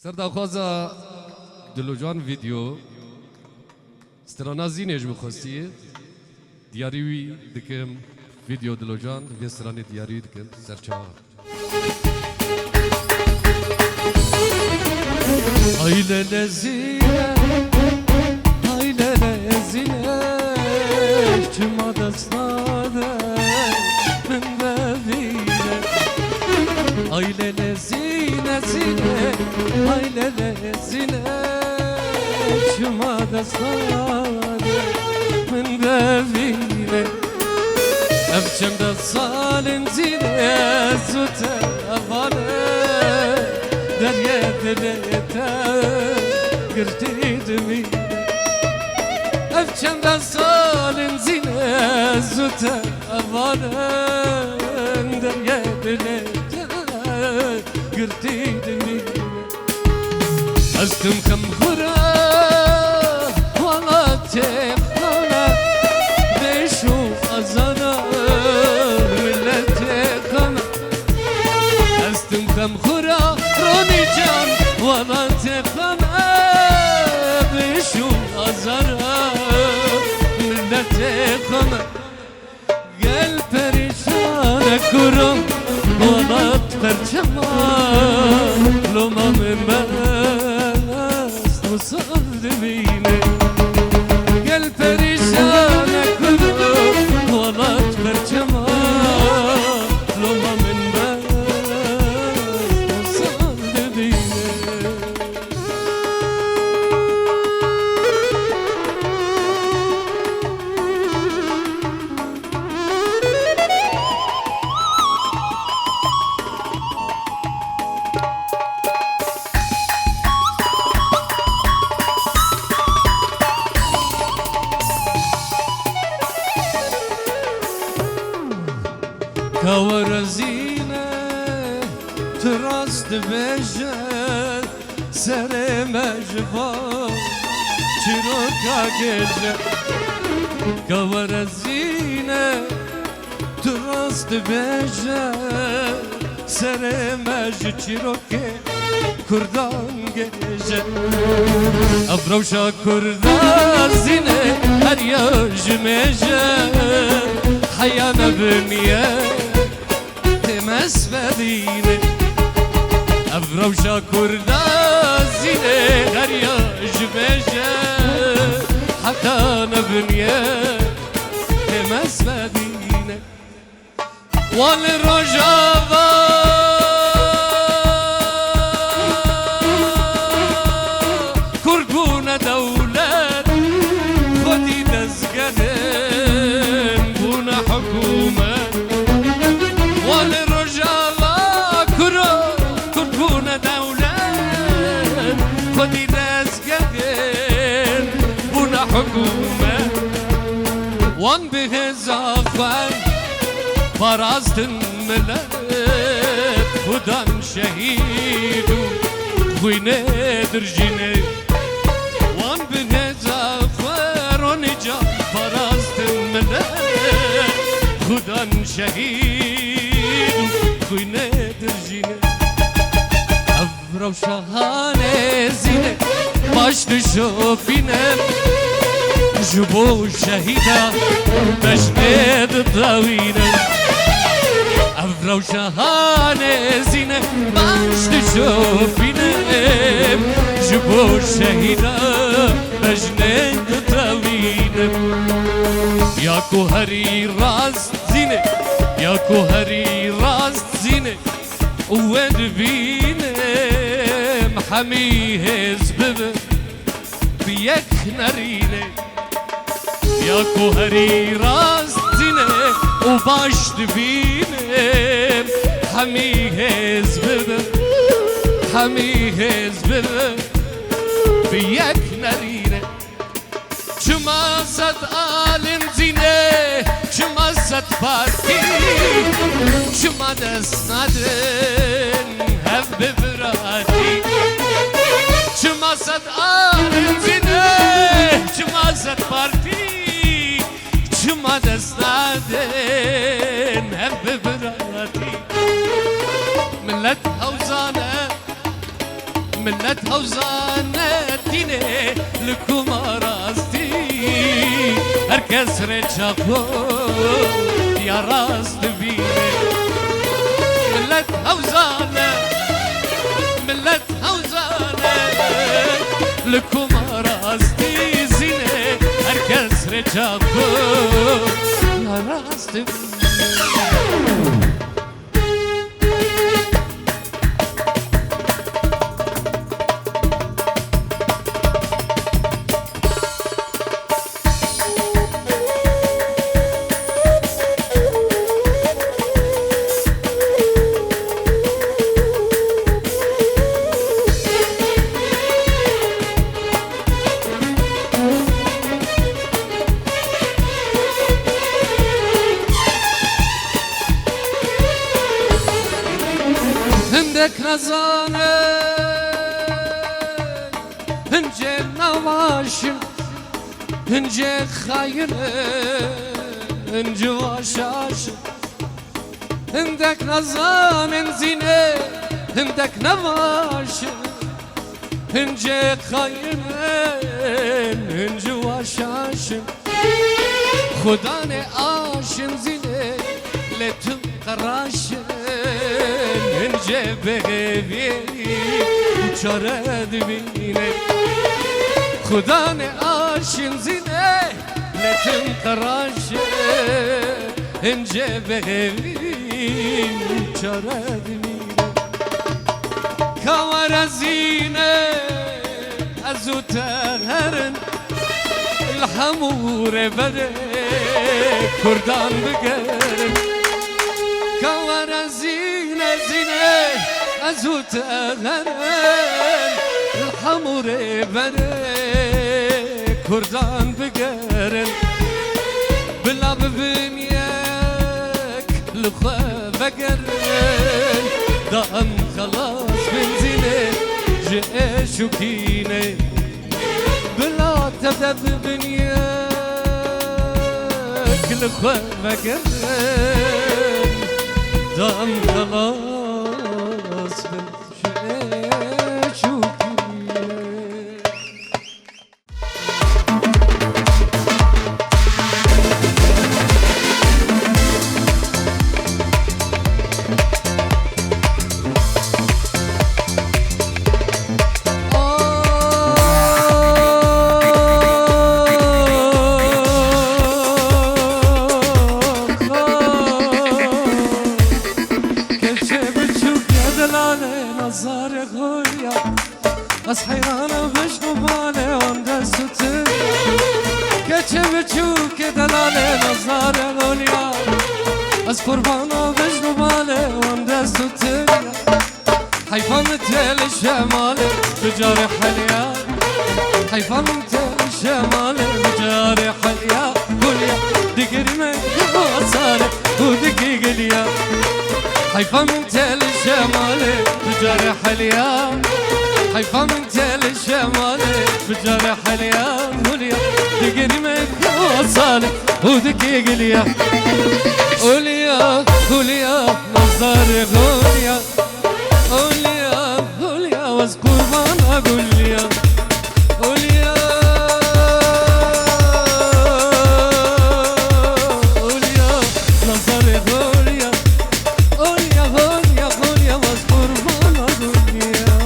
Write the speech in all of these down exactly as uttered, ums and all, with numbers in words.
Ser daxwaza Dilocan Video, strana Zînê ji min xwestiye. Diyarî wî dikim, Video Dilocan, vê stranê diyarî wî dikim, ser çawa. Ay lele Zîne, ay lele Zîne, çima dest nade min bevîne. Ay lele Zîne, Zîne, ay lele Zîne, çima dest nade min bevîne. Ev çend salên Zîne, ez û te heval in, deriyê dilê te girtî dimîne. Ev çend salên Zîne, ez û te heval in, deriyê dilê te girtî dimîne. Ez tim xem xwe re welatê xwe re, bêş û azara miletê xwe re. Ez tim xem xwe re Ronî can, welatê xwe re, bêş û azara miletê xwe re. Gel perîşan e kuro, welat perçema, loma min mest û saz dimîne. Gel perîşan e kuro, welat perçema, loma min mest û saz dimîne. Kawa Zîne, tu rast dibêje, serê me ji van çîroka gêje. Kawa Zîne, tu rast dibêje, serê me ji çîrokê Kurdan gêje. Ev rewşa Kurda Zîne, her ya ji mêje, heya nebiniye. Tê mest vedîne. Ev rewşa Kurda Zîne, her ya ji mêje, heta nebiniye, tê mest vedîne. Wan li Rojava Kurd bûne dewlet, xwedî dezgerin bûne hikûmet. Wan li Rojava kuro, Kurd bûne dewlet, xwedî dezgerin bûne hikûmet. Wan bi hêza xwe parastin milet, xwe dan şehîd û xwînê dirjînê. Wan bi hêza xwe Ronî can parastin milet, xwe dan şehîd û xwînê dirjînê. Ev rewşa hanê Zîne, baş dişopîne, ji bo şehîda bejnê ditewîne. Ev rewşa hanê Zîne, baş dişopîne, ji bo şehîda bejnê ditewîne. Ya ku herî rast Zîne, ya ku herî rast Zîne, û wê dibînim hemî hêz bibe bi yek nerîne. Ya ku herî rast Zîne û baş dibînim hemî hêz bibe, hemî hêz bibe bi yek nerîne. Çima sed alin Zîne, çima sed partî, çima dest nadin hev bi biratî? Çima sed alin Zîne, çima sed partî, çima dest nadin hev bi biratî? Milet hewzan e, Millet hewzane dînê li ku ma rastî, her kes rêça xwe ya rast dibîne. Millet hewzane, millet hewzane, li ku ma rastî zîne, her kes rêça xwe ya rast dibîne. Hindek nazanin hincê nevaşin, hincê xayinin, hinci vaşaşin. Hindek nazanin zîne, hindek nevaşin, hincê xayinin, hinci vaşaşin. Xudanê aşin zîne, lê tim qeraşin, hincê bêxevî çare dibîne. Xudanê aşin zîne, lê tim qeraşin, hincê bêxevî çare dibîne. Ka were zîne, ez û te herin, li hemû rêberê Kurdan bigerin. Ka were zîne, zîne, ez û te herin, li hemû rêberê Kurdan bigerin. Bila bibin yek, li xwe vegerin, da em xelas bin zîne ji êş û kînê. Bila tevde bibin yek, li xwe vegerin, da em xelas bin ji êş û kînê. Keçê biçûk ye delalê nazarê xwe ya. Ez heyrana vişnu balê wan dest û tiriya. Keçê biçûkê delalê nazarê xwe ya. Ez qurbana vişnu balê wan dest û tiriya. Heyfa min tê li şemalê tu carê heliya. Heyfa min tê li şemalê tu carê heliya. Gulya, digirî me asare û dikî giliya. Heyfa min tê li şemalê tu carê heliya. Heyfa min tê li şemalê tu carê heliya. Gulya, digirî me asare û dikî giliya. Olya, gulya, nazarê gulya. Olya, olya, wez qurbana gulya. Olya, olya, nazarê gulya. Olya, olya, olya, wez qurbana gulya.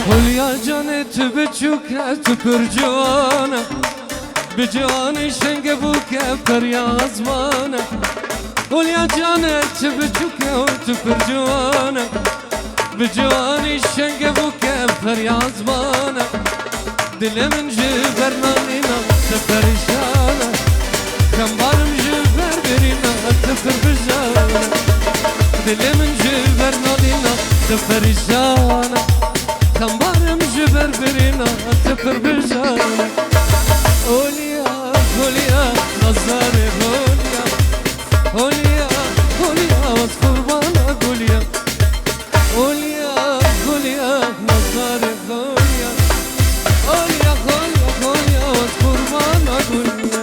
Hulya canê tu biçûk e, tu pir ciwan e. Bi ciwanî şenge bûke perya zmane. Hûlya cane, tu biçûke û tu pir ciwane. Bi ciwanî şenge bûke perya zmane. Dilê min ji ber nalîna tu perîşan e. Xembarim ji ber birîna tu pir bijan e. Dilê min ji ber nalîna tu perîşan e. Xembarim ji ber birîna tu pir bijan e. Olî Holiya, holiya, nazarê holiya. Holiya, holiya, ez qurbana goliya. Holiya, holiya, nazarê holiya. Holiya, holiya, holiya, ez qurbana goliya.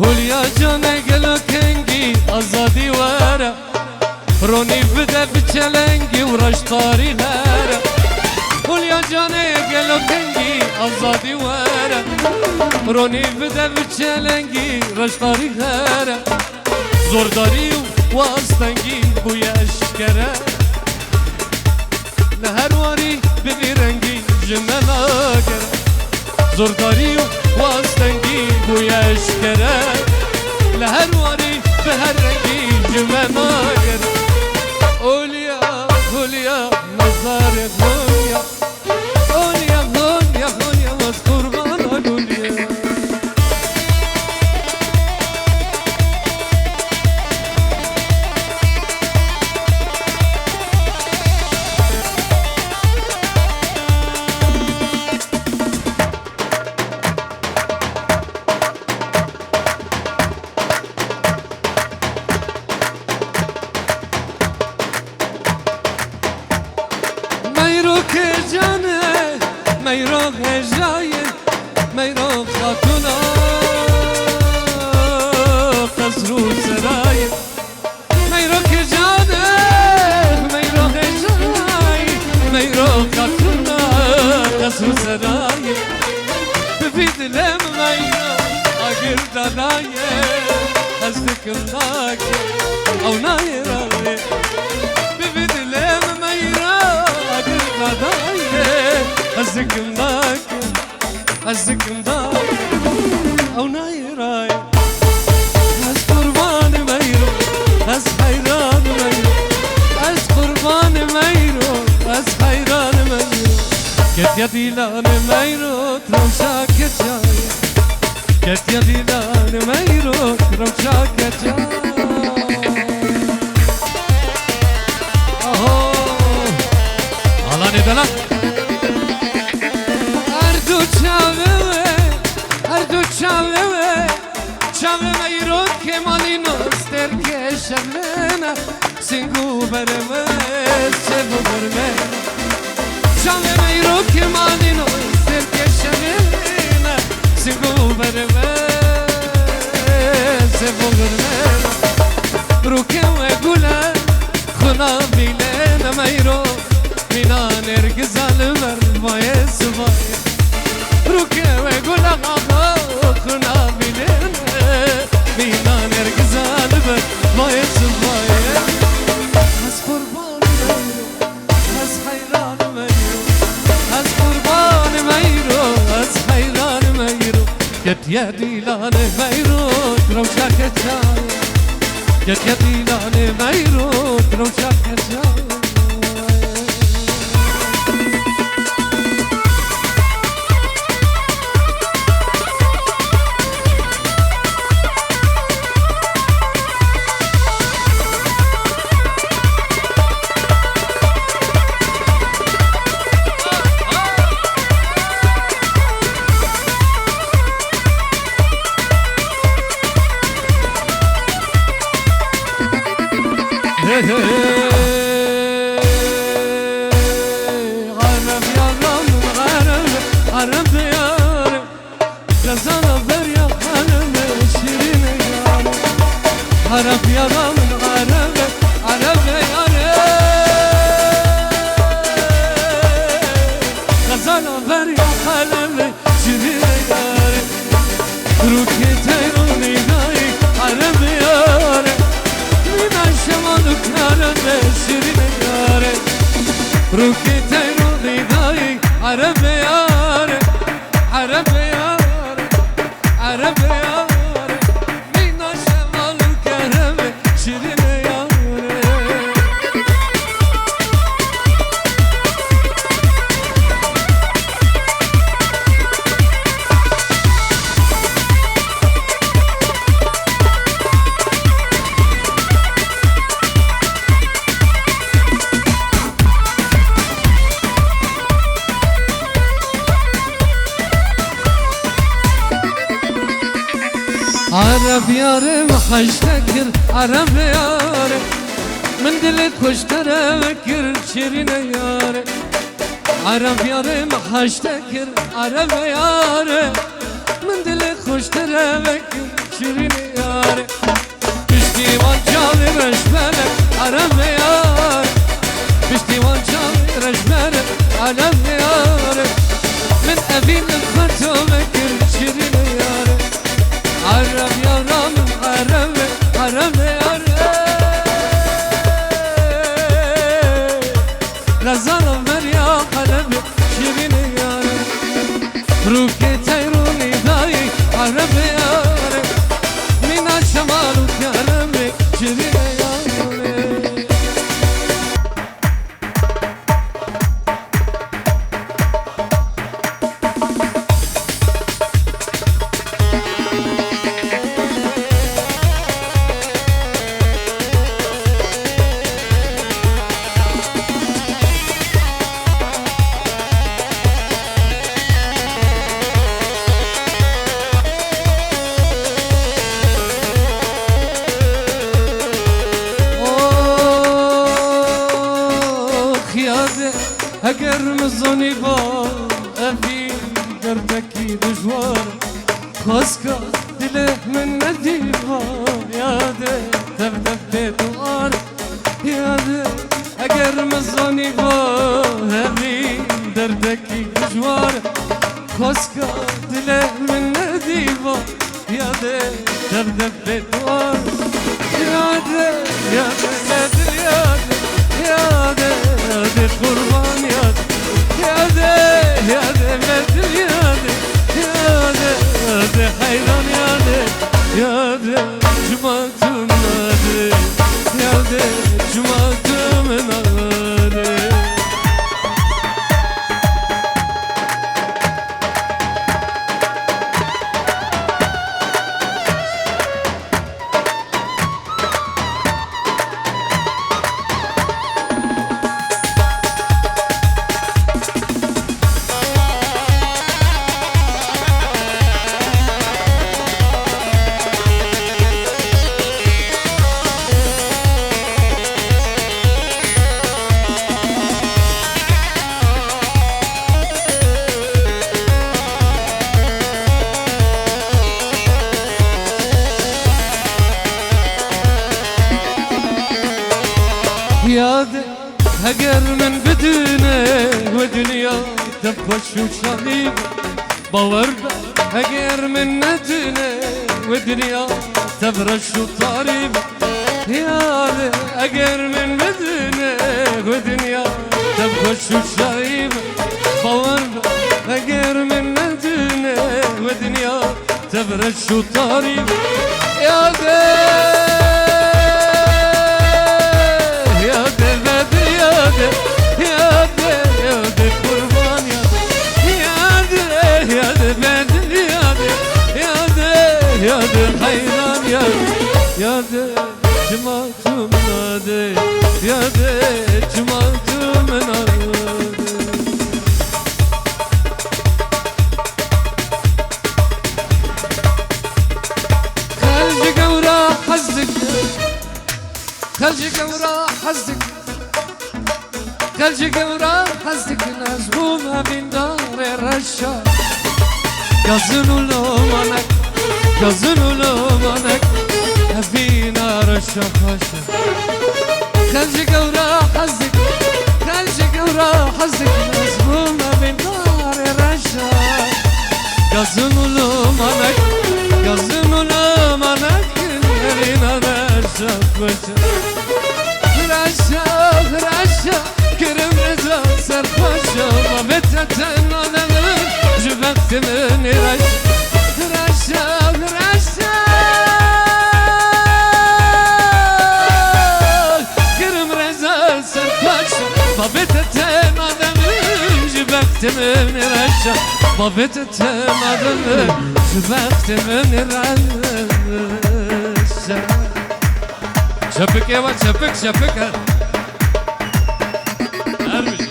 Holiya canê gelo kengî azadî were. Ronî bide bi çelengî û reştarî here. Holiya canê gelo kengî azadî were. Ronî bide bi çelengî reştarî here. Zordarî û wastengî bûye eşkere. Li her warî bi vî rengî ji me nagere. Zordarî û wastengî bûye eşkere. Li her warî bi her rengî ji me nagere. Oliya, holiya, nazarê holiya. Holiya, holiya, holiya, ez qurbana goliya. Meyro kecane, meyro hejayê, meyro xatuna qesr û serayê. Meyro kecane, meyro hejayê, meyro xatuna qesr û serayê. Bi vî dilê min meyro agir dadaye, ez dikim dake, ew nayê rayê. Bi vî dilê min meyro agir dadaye, ez dikim dake, ez dikim dake, ew nayê rayê. Ez qurbanê meyro, ez heyranê meyro. Ez qurbanê meyro, ez heyranê meyro. Ketiye dîlanê meyro, rewşa keçaye. Ketiye dîlanê meyro, rewşa keçaye. Aho! Alanê delal. Her du çavê wê, her du çavê wê, çavê meyro Kemalîno stêrkê şevlêne, sîng û berê wê çêv û xurmê. Çavê meyro Kemalîno stêrkê şevlêne, sîng û berê wê çêv û xurmê. Rûkê wê gule xwina vîlêne meyro. Mîna nêrgiza li ber vayê sivayê. Rûkê wê gula xaxa xwina vîlêne. Mîna nêrgiza li ber vayê sivayê. Ez qurbanê meyro, ez heyranê meyro. Ez qurbanê meyro, ez heyranê meyro. Ketiye dîlanê meyro, rewşa keçaye. Ketiye dîlanê meyro, rewşa keçaye. Rûkê teyronî dayî, erebe yare, erebe yare, erebe yare. Mîna şemal û kerem e, şirîne yare. Ereb yare min heşte kir, erebe yare. Min dilê xweş te re vekir, şirîne yare. Ereb yare min heşte kir, erebe yare. Min dilê xweş te re vekir, şirîne yare. Piştî wan çavê reşbelek, erebe yare. Piştî wan çavê reşbelek, erebe yare. Min evîn li xwe to vekir, şirîne yare. Ereb yara min, erebe, erebe yare. Xezala beriya qelebê, şirîne yare. Rûkê teyronî dayî, erebe yare. Mîna şemal û keremê, şirîne yare. Ox yade, eger min zanîba evî derdekî dijwar, xwaska dilê min nedîba, yade, tev tev bê duar. Yade, eger min zanîba evî derdekî dijwar, xwaska dilê min nedîba, yade, tev tev bê duar. Yade, yade, Bedr yade, yade, yade, qurban yade, yade, yade, Bedr yade, yade, yade, heyran yade, yade, cima tu min ade, yade, cima tu min ade. Yade, heger min bidine we dinya tev xweş û şahî be. Bawer be, heger min nedine we dinya tev reş û tarî be. Yade, eger min bidine we dinya tev xweş û şahî be. Bawer be, eger min nedine we dinya tev reş û tarî be. Yade, yade, Bedr yade, yade, yade, qurban yade, yade, yade, Bedr yade, yade, yade, heyran yade, yade, çima tu min ade, yade, çima tu min ade. Xelcî gewra hez dike, xelcî gewra hez dike, xelcî gewra hez dikin, ez bûm evîndarê reşa. Gazin û lomanek, gazin û lomanek, evîna reşa xweş e. Xelcî gewra hez dikin, xelcî gewra hez dikin, ez bûm evîndarê reşa. Gazin û lomanek, gazin û lomanek, evîna reşa xweş e. Reşa, reşa, kirim reza Bavê te tena de min ji bextê min reş e. Bavê te tena de min ji bextê min reş e. Çepik eva, çepik, çepik, he. Her bijî.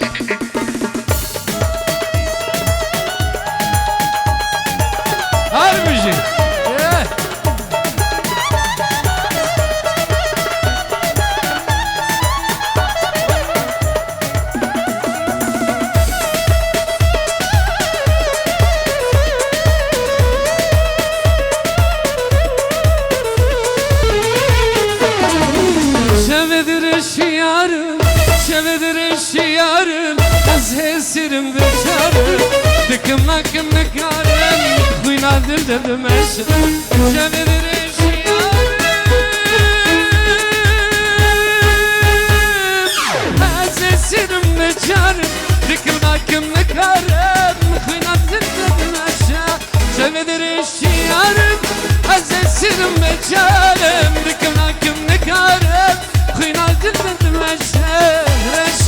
Her bijî. Eh. Şevê dirêj şiyarim, şevê dirêj şiyarim, ez hêsirim biçarim, dikim nakim nikarim, xwîna dil de dimeşim. Şevê dirêj şiyarim, ez hêsirim biçarim, dikim nakim nikarim, xwîna dil de dimeşim. Şevê dirêj şiyarim, ez hêsirim biçarim, dikim nakim nikarim, xwîna dil de dimeşe. Reş,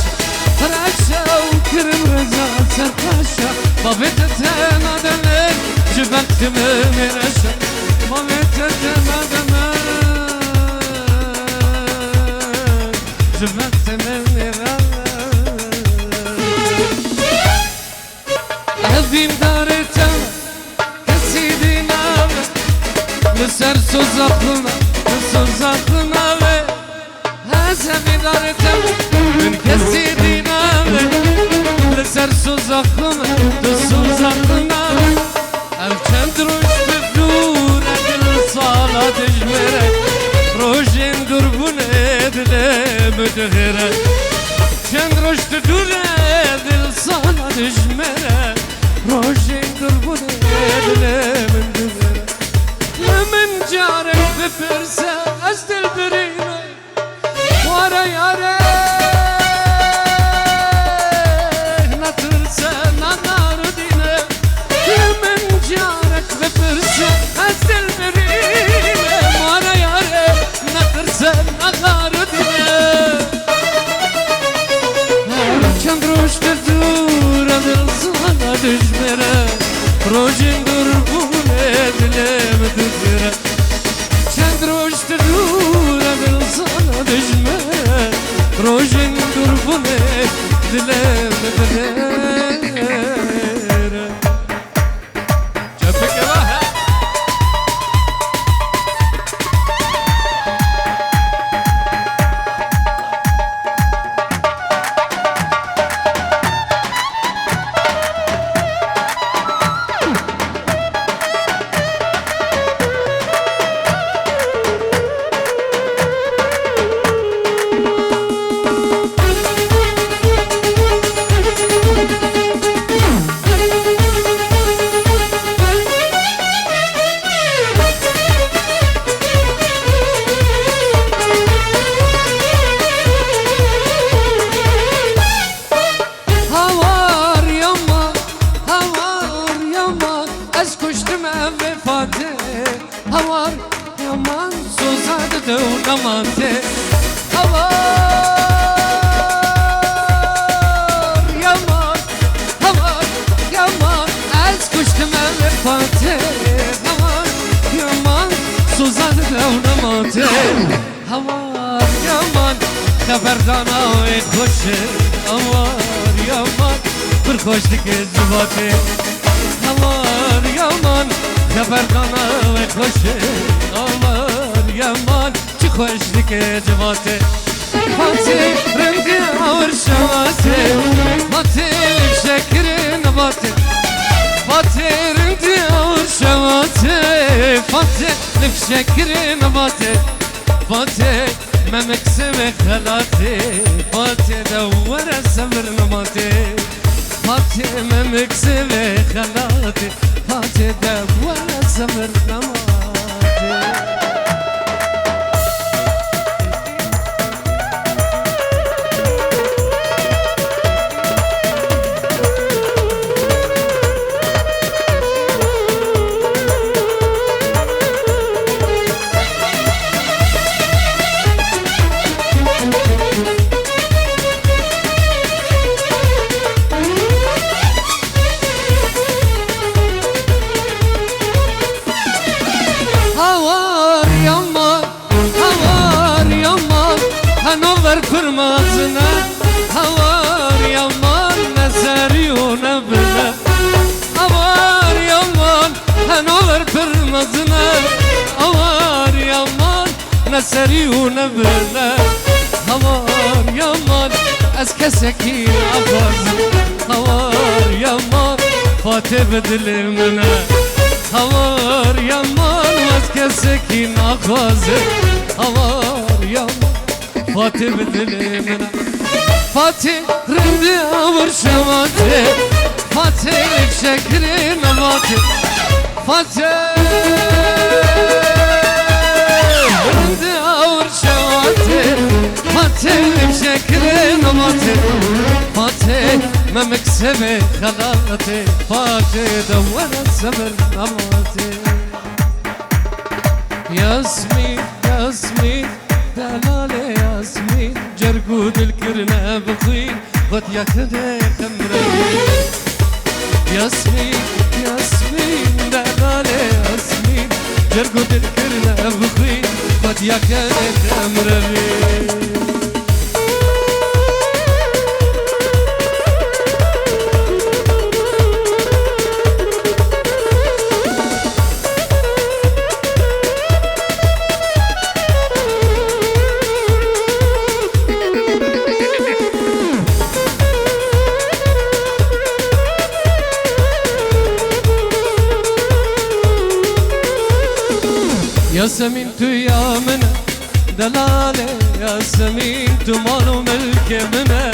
reşe û kirim reza serxweşe, bavê te tena de min ji bextê min reş e. Bavê te tena de min ji bextê min reş e. Ez dîndarê te kesî dîna me, li ser soza xwe me, li soza xwe me. Ez hevîdarê te me, min kesî dîna me, li ser soza xwe me, li soza xwe me. Ev çend roj tu dûr e, dil sala dijmêre, rojên dûrbûnê dilê min dixêre. Çend roj tu dûr e, dil sala dijmêre, rojên dûrbûnê dilê min dixêre. Li min carek bipirse, ez dilbirî me. Ware yare, netirse, nenaridîne. Li min carek bipirse, ez dilbirî me. Ware yare, netirse, nenaridîne. Çend roj tu dûr e, dil sala dijmêre, rojên dûrbûnê dilê min dixêre. Çend roj tu dûr e, dil sala dijmêre, rojên dûrbûnê dilê min dixêre. Çepikê ve he. Hawar yaman, hawar yaman, ez kuştim ev vefate. Hawar yaman, soza dide û nemate. Hawar yaman, hawar yaman, ez kuştim ev vefate. Hawar yaman, soza dide û nemate. Hawar yaman, xeberdana wê xweş e. Hawar yaman, pir xweş dike civatê. Hawar yaman, xeberdana wê xweş e. Hawar yaman, çi xweş dike civatê. Fatê rindî awir şewatê, Fatê li fişekirê nebatê. Fatê rindî awir şewatê, Fatê li fişekirê nebatê. Fatê, memik sivê xelatê, Fatê de were sevir nematê. Fatê, memik sivê xelatê, Fatê de were sevir nematê. Ne serî û ne bile, hawar yaman, ez kesekî naxwazim. Hawar yaman, Fatê bi dilê min e. Hawar yaman, ez kesekî naxwazim. Hawar yaman, Fatê bi dilê min e. Fatê rindî awir şematê. Fatê şekrê nematê. Fatê rindî awir şematê. Fatê şekrê nematê. Fatê memik sebê xelatê. Fatê de were sebir nematê. Yasmîn, Yasmîn, delalê Yasmîn, cerg û dil kirine bi xwîn, xwediya kenê xemrevîn. Yasmîn, Yasmîn, delalê Yasmîn, cerg û dil kirine bi xwîn, xwediya kenê xemrevîn. Yasemîn tu ya min e, delalê Yasemîn tu mal û milkê min e,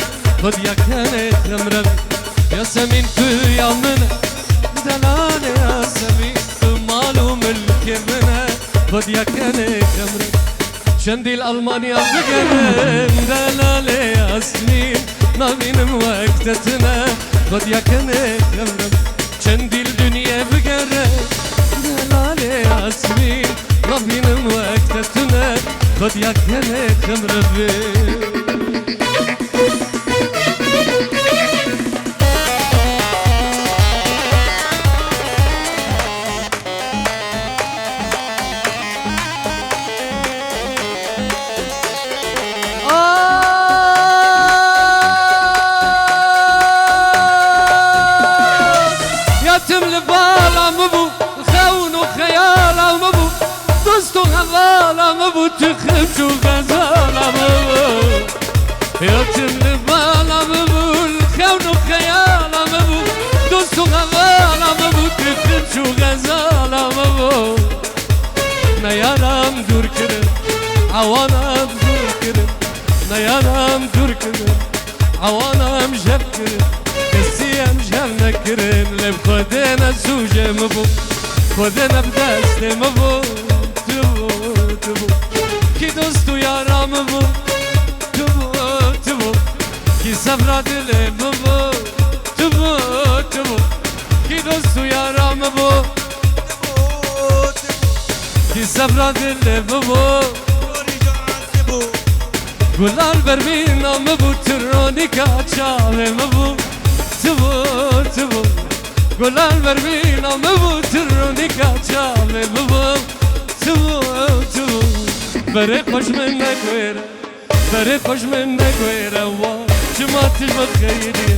xwediya kenê xemrevîn. Yasemîn tu ya min e, delalê Yasemîn tu mal û milkê min e, xwediya kenê xemrevîn. Çendî li Almanya bigerim, delalê Yasmîn, nabînim wek te tune, xwediya kenê xemrevîn. Çendî li dinyê bigerim, delalê Yasmîn, nabînim wek te tune, xwediya kenê xemrevîn. Ya tim li bala min bû, xewn û xeyala min bû, dost û hevala min bû, tu ximş û xezala min bû. Ya tim li bala min bû, li xewn û xeyala min bû, dost û hevala min bû, tu ximş û xezala min bû. Neyaram dûr kirin, ewanam dûr kirin. Neyaram dûr kirin, ewanam jev kirin. Kesî em jev nekirin, lê bi Xwedê ne sûcê min bû. Xwedê ne bi destê min bû. Tu bû, tu bû. Kî dost û yara min bû. Tu bû, tu bû. Kî sevra dilê min bû. Tu bû, tu bû. Kî dost û yara min bû. Kî sevra dilê min bû. Gulan bermîna min bû, tironîka çavê min bû. Tu bû, tu bû. Gulan bermîna min bû, tironîka çavê min bû. Tu bû, tu bû. Berê xweş min neguêre. Berê xweş min neguêre wa, çima tu ji min xeyirî?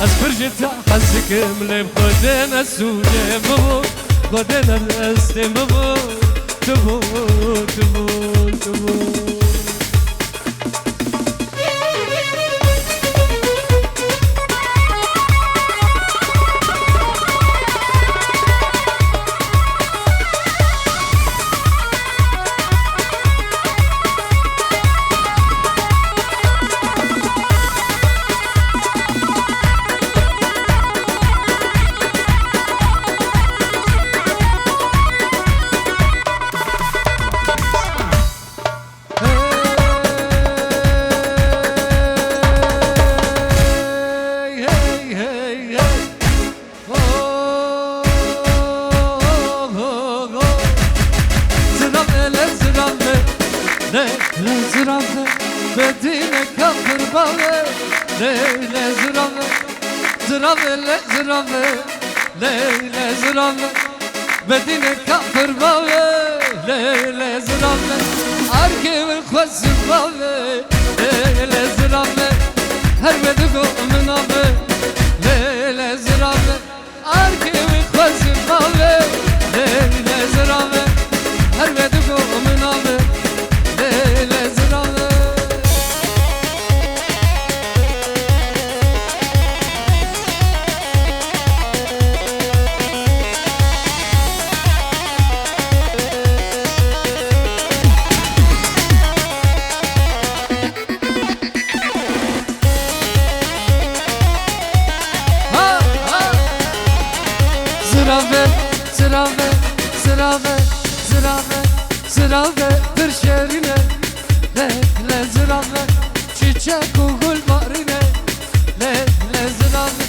Ez pir ji te hez dikim, lê bi Xwedê ne sûcê min bû, Xwedê ne destê min bû. Tu bû, tu bû, tu bû. Hey, hey, hey, hey. Oh, oh, oh, oh. Zirave le zirave, le le zirave, bedîne kafir bave, le le zirave, zirave le zirave, le le zirave, bedîne kafir bave, le le zirave, arkê wê xwezî bave, le le zirave, her wê digo min ave, le le zirave. Arkê wê xwezî bavê, lê lê zirave. Her wê digo min ave, Zirave pir şêrîn e, lê, lê zirave, çîçek û gul barîn e, lê, lê zirave,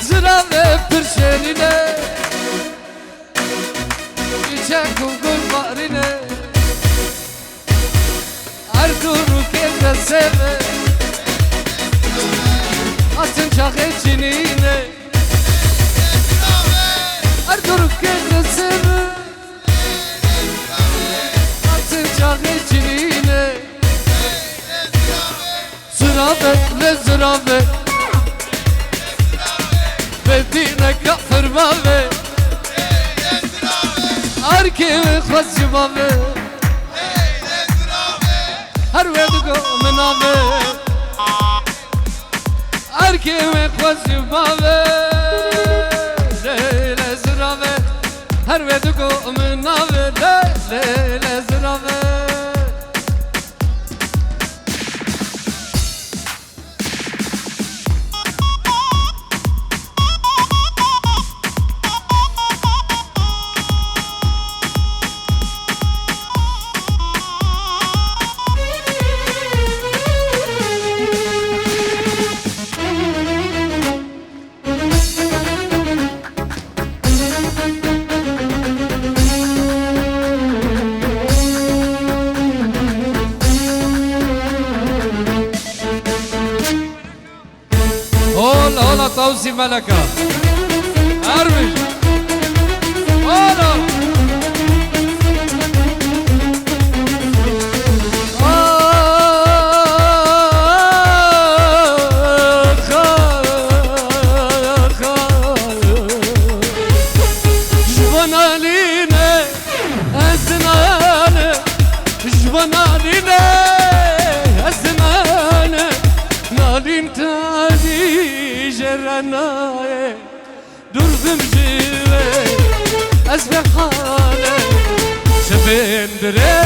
zirave pir şêrîn e, çîçek û gul barîn e. Her du rûkê de sêv e, hatin çaxê çinîn e. Her du rûkê de sêv e, hatin çaxê çinîn e. Zirave, lê zirave, bê dîne kafir bave. Erkê wê xwezî bave. Her wê digo min nave. Erkê wê xwezî bave. Lê, lê zirave. Her wê digo min nave. Lê, lê, lê zirave. Hola, hola, Tawsî Meleka. Erwin. Hola. Ax, ax, ax. Ji bo nalîne ez nane, ji bo nalîne ez nane, nalîn tadî jêre nayê. Dûr bim ji wê ez bexane, şevên dirê